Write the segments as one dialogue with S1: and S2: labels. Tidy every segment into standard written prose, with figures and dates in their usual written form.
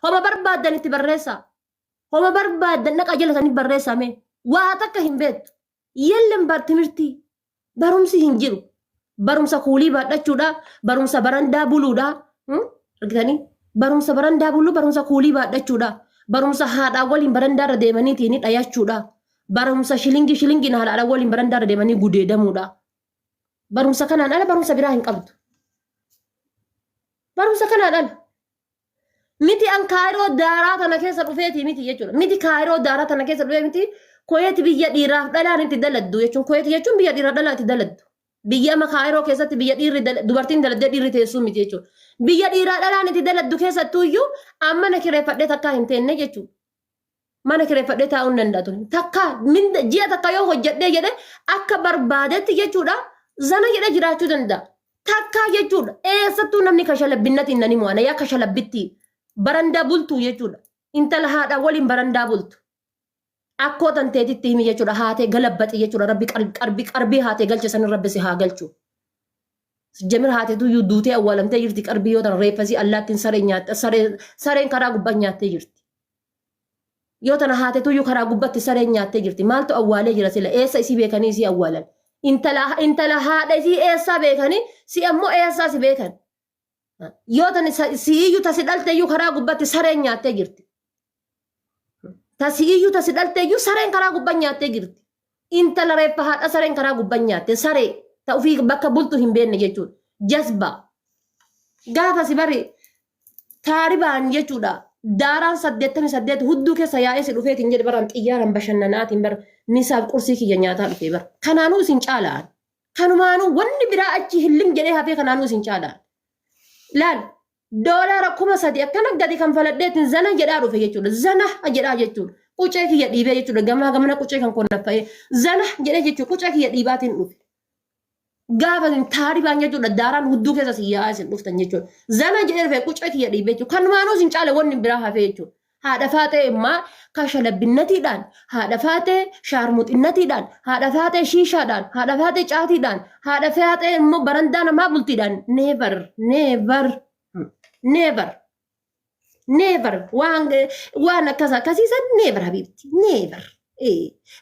S1: Homa barbaaddan itti barreessaa. Homa barbaaddan dhaqa jala sanii barreessaa mee. Waa takka hin beektu. Yellen bar timirtii. Barumsi hin jiru. Barumsa kuulii baadhachuudha. Barumsa barandaa buluudha. Argitanii? Barumsa barandaa buluu, barumsa kuulii baadhachuudha. Barumsa haadhaa waliin barandaa irra deemaniitiin dhayachuudha. Barumsa shilingii shilingiin haadhaa waliin barandaa irra deemanii gudeedamuudha. Barumsa kanaan ala barumsa biraa hin qabdu. Barumsa kanaan ala. Miti an kaayiroo daaraa tana keessa dhufeeti miti jechuudha. Miti kaayiroo daaraa tana keessa dhufee miti koyeeti biyya dhiiraaf dhalaan itti daladdu jechuun koyeeti jechuun biyya dhiiraaf dhalaan itti daladdu. Biyya amma kaayiroo keessatti biyya dhiirri dubartiin daladdee dhiirri teessuu miti jechuudha. Biyya dhiiraa dhalaan itti daladdu keessattuu iyyuu amma na kireeffadhee takkaa hin teenne jechuudha. Mana kireeffadhee taa'uu hin danda'a ture. Takka minda ji'a takka yoo hojjedhee jedhe akka barbaadetti jechuudha zana jedhee jiraachuu danda'a. Takkaa jechuudha eessattuu namni kashalabbinnati nani mo'ana yaa kashalabbitti barandaa bultuu jechuudha. Intala haadha waliin barandaa bultu. Akkoo tanteetitti himi jechuudha haatee galabbaxi jechuudha rabbi qarbii qarbii haatee galche sanin rabbi si haa galchu. Jamir haatetu iyyuu duutee awwaalamtee jirti qarbii yoo tana reeffasii allaattiin saree nyaatte sareen karaa gubbaa nyaattee jirti. Yoo tana haatetuyyuu karaa gubbatti sareen nyaattee jirti. Maaltu awwaalee jira sila? Eessa isii beekanii isii awwaalan? Intala intala haadha isii eessaa beekanii si ammoo eessaa si beekan? Yoo tana si'iyyuu tasi dhalteeyyuu karaa gubbatti sareen nyaattee jirti. Tasi'iyyuu tasi dhalteeyyuu sareen karaa gubbaa nyaattee jirti. Intala reeffa haadha sareen karaa gubbaa nyaatte saree ta ofii bakka bultu hin beekne jechuudha. Jasba. Gaafa si bari taaribaan jechuudha. Daaraan 88 hudduu keessa yaa'ee si dhufeetiin jedhe baraan xiyyaaraan bashannanaatiin bar misaaf qursii kiyya nyaataa dhufee bar. Kanaanuu isin caalaan. Kanumaanuu wanni biraa achi hillim jedhee hafee kanaanuu isin caalaan. Laal doolaara 3000 akkana gadi kanfaladheetiin zana jedhaa dhufe jechuudha. Zana jedhaa jechuudha. Qucee kiyya dhiibee jechuudha. Gamaa gamana qucee kan konnaffa'ee zana jedhee jechuudha. Qucee kiyya dhiibaatiin dhufe. Gaafa isin taaribaan jechuudha daaraan hudduu keessa isin yaa'aa isin dhuftan jechuudha. Zana jedhee dhufe qucee kiyya dhiibee jechuudha. Kanumaanuu isin caale wanni biraa hafee jechuudha. Haadha faaxee immaa kashalabbinatiidhaan, haadha faaxee shaarmuxinnatiidhaan, haadha faaxee shiishaadhaan, haadha faaxee caatiidhaan, haadha faaxee immoo barandaa namaa bultiidhaan never never never never waan waan akkas akkasii san never habiibti never.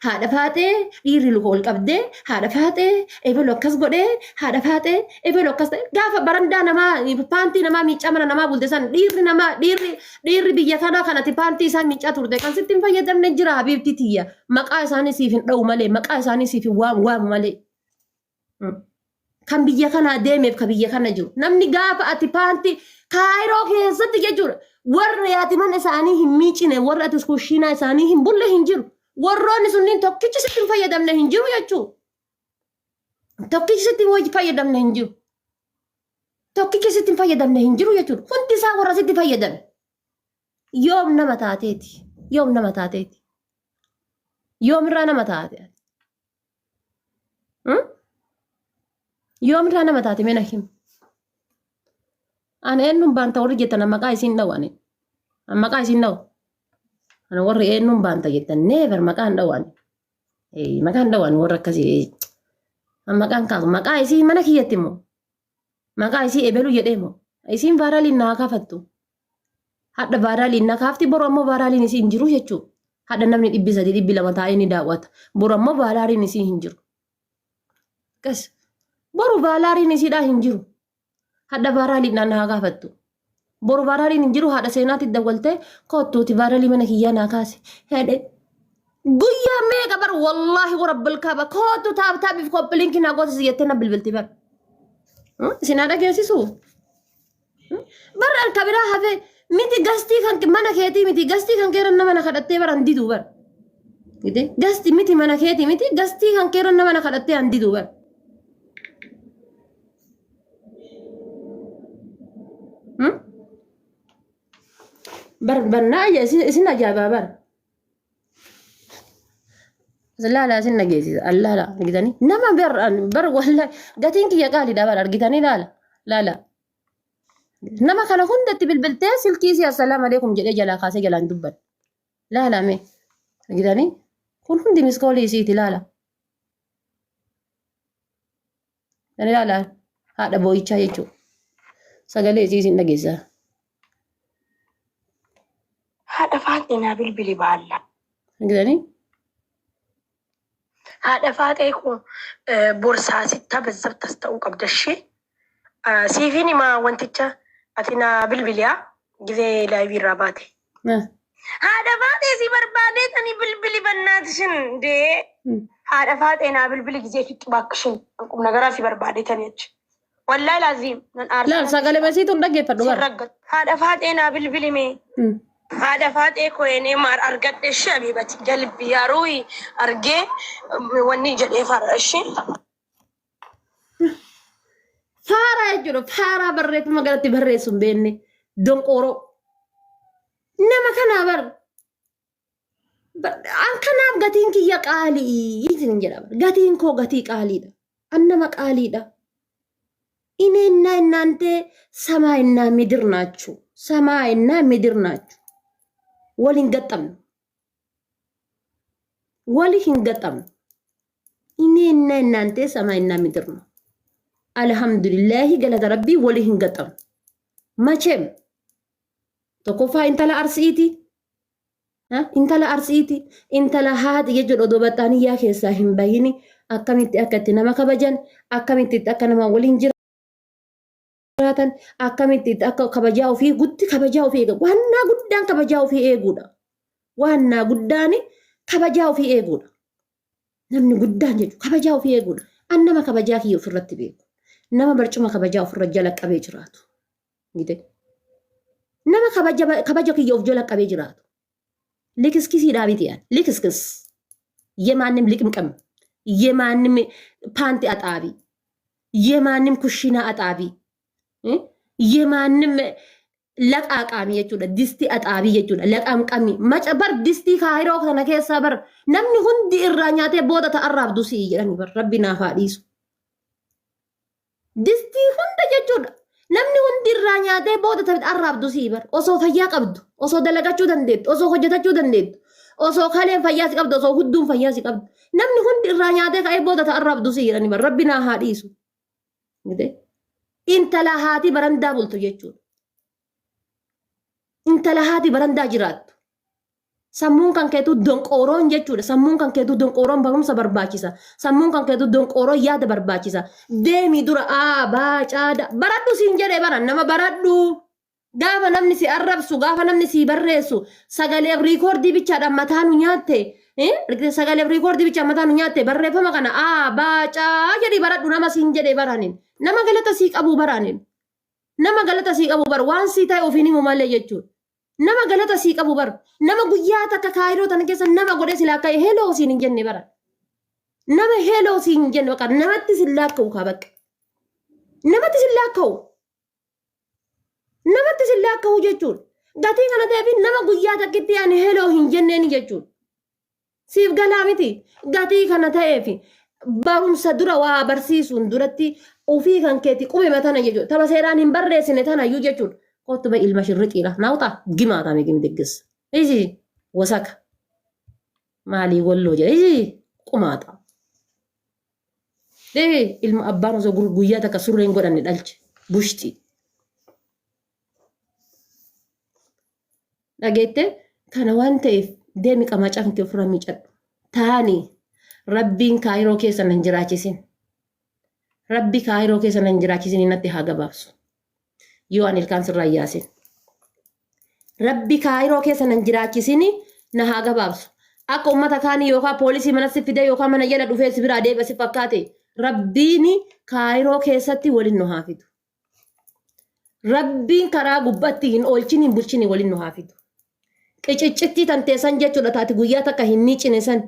S1: Haadha faaxee dhiirri luka ol qabdee haadha faaxee ebelu akkas godhee haadha faaxee ebelu akkas ta'e gaafa barandaa namaa paantii namaa miiccaa mana namaa bulte san dhiirri namaa dhiirri dhiirri biyya kanaa kanatti paantii isaa miiccaa turte kan sitti hin fayyadamne jira habiibti tiyya maqaa isaanii siif hin dha'u malee maqaa isaanii siif hin waamu waamu malee. Kan biyya kanaa deemeef kan biyya kana jiru. Namni gaafa ati paantii kaayiroo keessatti jechuudha. Warri ati mana isaanii hin miicine warri ati kushiinaa isaanii hin bulle hin jiru. Warroonni sunniin tokkichi sitti hin fayyadamne hin jiru jechuudha. Tokkichi sitti hin fayyadamne hin jiru. Tokkichi sitti hin fayyadamne hin jiru jechuudha. Hundi isaa warra sitti fayyadame. Yoom nama taateeti? Yoom nama taateeti? Yoomirraa nama taate? Yoomirraa nama taate mee na himi. Ani eenyuun baanta warri jettan maqaa isiin dha'u ani. Maqaa isiin dha'u. Ani warri eenyuun baanta jettan never maqaa hin dha'u ani. Maqaa hin dha'u ani warra akkasii. Maqaan kaasu maqaa isii mana kiyyatti immoo. Maqaa isii ebelu jedhee moo. Isiin vaaraaliin naa kaafattu. Hadha vaaraaliin na kaafti boru ammoo vaaraaliin isii hin jiru jechuudha. Hadha namni 300 200 taa'ee ni daawwata. Boru ammoo vaaraaliin isii hin jiru. Akkas. Boru vaaraaliin isiidhaa hin jiru. Hadha vaaraaliin naa kaafattu. Boru vaaraaliin hin jiru haadha seenaatti dawwaltee kottuuti vaaraalii mana kiyyaa naa kaase. Hedhe. Guyyaa meeqa bar wallaahi warabbil kaaba kootu taap taapiif koppiliinki naa gootisi jettee na bilbilti bar. Isin haa dhageessisu. Bar harka biraa hafe miti gastii kan mana keetii miti gastii kan keeran nama na kadhattee bar an diduu bar. Gasti miti mana keetii miti gastii kan keeran nama na kadhattee an diduu bar. Bar barnaa isin ajaa'ibaa bar. Laala isin dhageessisa. Allaala argitanii nama bar bar wallahi gatiin kiyya qaaliidha bar argitanii laala laala. Nama kana hundatti bilbiltee silkii isii assalaamu alaikum jedhee jalaa kaasee jalaan dubban. Laala mee argitanii kun hundi miskoolii isiiti laala. Kan ilaala haadha boo'ichaa jechuudha. Sagalee isii isin dhageessisa.
S2: Haadha faaxee naa bilbili baalla.
S1: Argitanii?
S2: Haadha faaxee koo borsaa sitta bazzabtas ta'uu qabda ishee. Siifiin himaa wanticha ati naa bilbiliyaa gizee laayivii irraa baate. Haadha faaxee si barbaadee tani bilbili bannaatishin dee. Haadha faaxee naa bilbili gizee fixxu baakkishin qubna garaa si barbaadee tani achi. Wallaahi laaziim nan
S1: Laal
S2: aarsaa
S1: sagalee masiitu hin dhaggeeffadhu bara.
S2: sirragga. Haadha faaxee naa bilbili mee. Haadha faaxee koo enee maar argadhe ishee habiibati galbi yaaruu argee wanni jedhee fara ishee.
S1: Faaraa jechuudha. Faaraa barreeffama galatti barreessu hin beekne. Donqooroo. Nama kanaa bar. An kanaaf gatiin kiyya qaalii isin jedha. bar. Gatiin koo gatii qaaliidha. An nama qaaliidha. እኔና እናንተ ሰማይና ምድር ናችሁ። ሰማይና ምድር ናችሁ። ወል hin ወል hin እኔና እናንተ ሰማይና ምድር ነው። አልሐምዱሊላህ ገለተ ረቢ ወል hin መቼም tokkoffaa intala arsiiti intala arsiiti intala haati jechuudha odoo baxxaaniyyaa keessaa hin bahini akkamitti akka itti nama kabajan akkamitti akka nama waliin jiraatan akkamitti akka kabajaa ofii gutti kabajaa ofii eegan waannaa guddaan kabajaa ofii eeguudha waannaa guddaan kabajaa ofii eeguudha namni guddaan jechuudha kabajaa ofii eeguudha an nama kabajaa kiyya ofirratti beeku nama barcuma kabajaa ofirra jala qabee jiraatu Gite. Nama kabaja kiyya of jala qabee jiraatu likiskisiidhaa miti ያን ልክስክስ የማንም ልቅምቅም የማንም ፓንት አጣቢ የማንም ኩሽና አጣቢ የማንም ለቃቃሚ jechuudha distii axaabii jechuudha laqamqami maca bar distii kaayiroo kana keessa bar namni hundi irraa nyaatee booda ta'arraaf dusii jedhani bar rabbi naaf haa dhiisu. Distii hunda jechuudha namni hundi irraa nyaatee booda ta'arraaf dusii bar osoo fayyaa qabdu osoo dalagachuu dandeettu osoo hojjetachuu dandeettu osoo kaleen fayyaa si qabdu osoo hudduun fayyaa si qabdu namni hundi irraa nyaatee ka'ee booda ta'arraaf dusii jedhani bar rabbi naa haa dhiisu. Intala haati barandaa bultu jechuudha. Intala haati barandaa jiraattu. Sammuun kan keetuu donqooroon jechuudha. Sammuun kan keetuu donqooroon barumsa barbaachisa. Sammuun kan keetuu donqooroon yaada barbaachisa. Deemii dura aa baa caada baradhu siin jedhee bara nama baradhu. Gaafa namni si arrabsu gaafa namni si barreessu sagalee riikoordii bichaadhaan mataa nu nyaatte. Sagalee riikoordii bichaan mataa nu nyaatte barreeffama kana aa baa caa jedhii baradhu nama siin jedhee baraanin. Nama galata sii qabu baraanin. Nama galata sii qabu bar waan sii ta'e ofiin himu malee jechuudha. Nama galata sii qabu bar nama guyyaa takka kaayiroo tana keessa nama godhee si laakka'e heloo siin hin jenne bara. Nama heloo siin hin jenne bakka namatti sin laakka'u kaa bakka. Namatti sin laakka'u. Namatti sin laakka'u jechuudha. Gatii kana ta'eef nama guyyaa takkitti ani heloo hin jenneen jechuudha. Siif galaa miti. Gatii kana ta'eef barumsa dura waa barsiisuun duratti ofii kan keeti qubema tana jechuudha. Tapha seeraan hin barreessine tanayyuu jechuudha. Kottu ba ilma shirriqiidha. Naawuxa gimaata migim diggis. Isi wasaka. Maalii walloo jedhe isi qumaata. Ee ilma abbaan osoo guyyaa takka surree hin godhanne dhalche. Bushti. Dhageette kana waan ta'eef deemi qamacaa kan kee ofirraa miicadhu. Taani rabbiin kaayiroo keessa nan jiraachisin. Rabbi kaayiroo keessa nan jiraachisin natti haa gabaabsu. Yoo ani ilkaan sirraa yaasin. Rabbi kaayiroo keessa nan jiraachisin na haa gabaabsu. Akka uummata kaanii yookaan poolisii mana si fide yookaan mana jala dhufee si biraa deebi'a si fakkaate rabbiin kaayiroo keessatti waliin nu haa fidu. Rabbiin karaa gubbaatti hin oolchin hin bulchin waliin nu haa fidu. Qiciccittii tan teessan jechuudha taati guyyaa takka hin miicine san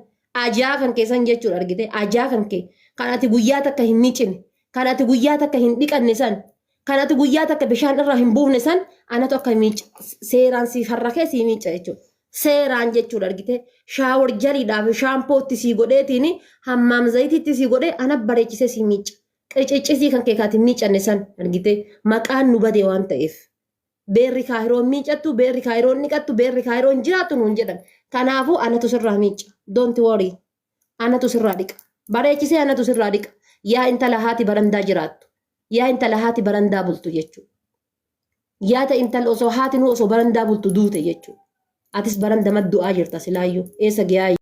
S1: ajaa kan keessan jechuudha argite ajaa kan kee kan ati guyyaa takka hin miicine kan ati guyyaa takka hin dhiqanne san kan ati guyyaa takka bishaan irraa hin buufne san anatu akka miica seeraan si harrakee si miica jechuudha. Seeraan jechuudha argite shaawor jaliidhaaf shaampootti si godheetiin hammaam zayitiitti si godhee ana bareechisee si miica. Qiciccisii kan kee kaati miicanne san argite maqaan nu bade waan ta'eef. Beerri kaayiroon miicattu, beerri kaayiroon dhiqattu, beerri kaayiroon jiraattu nuun jedhan. Kanaafuu anatu sirraa miica. Don't worry. Anatu sirraa dhiqa. Bareechisee anatu sirraa dhiqa. Yaa intala haati barandaa jiraattu. Yaa intala haati barandaa bultu jechuudha. Yaa ta intala osoo haati nu osoo barandaa bultu duute jechuudha. Atis baran dama du'aa jirta silaayyuu. Eessa gayaa?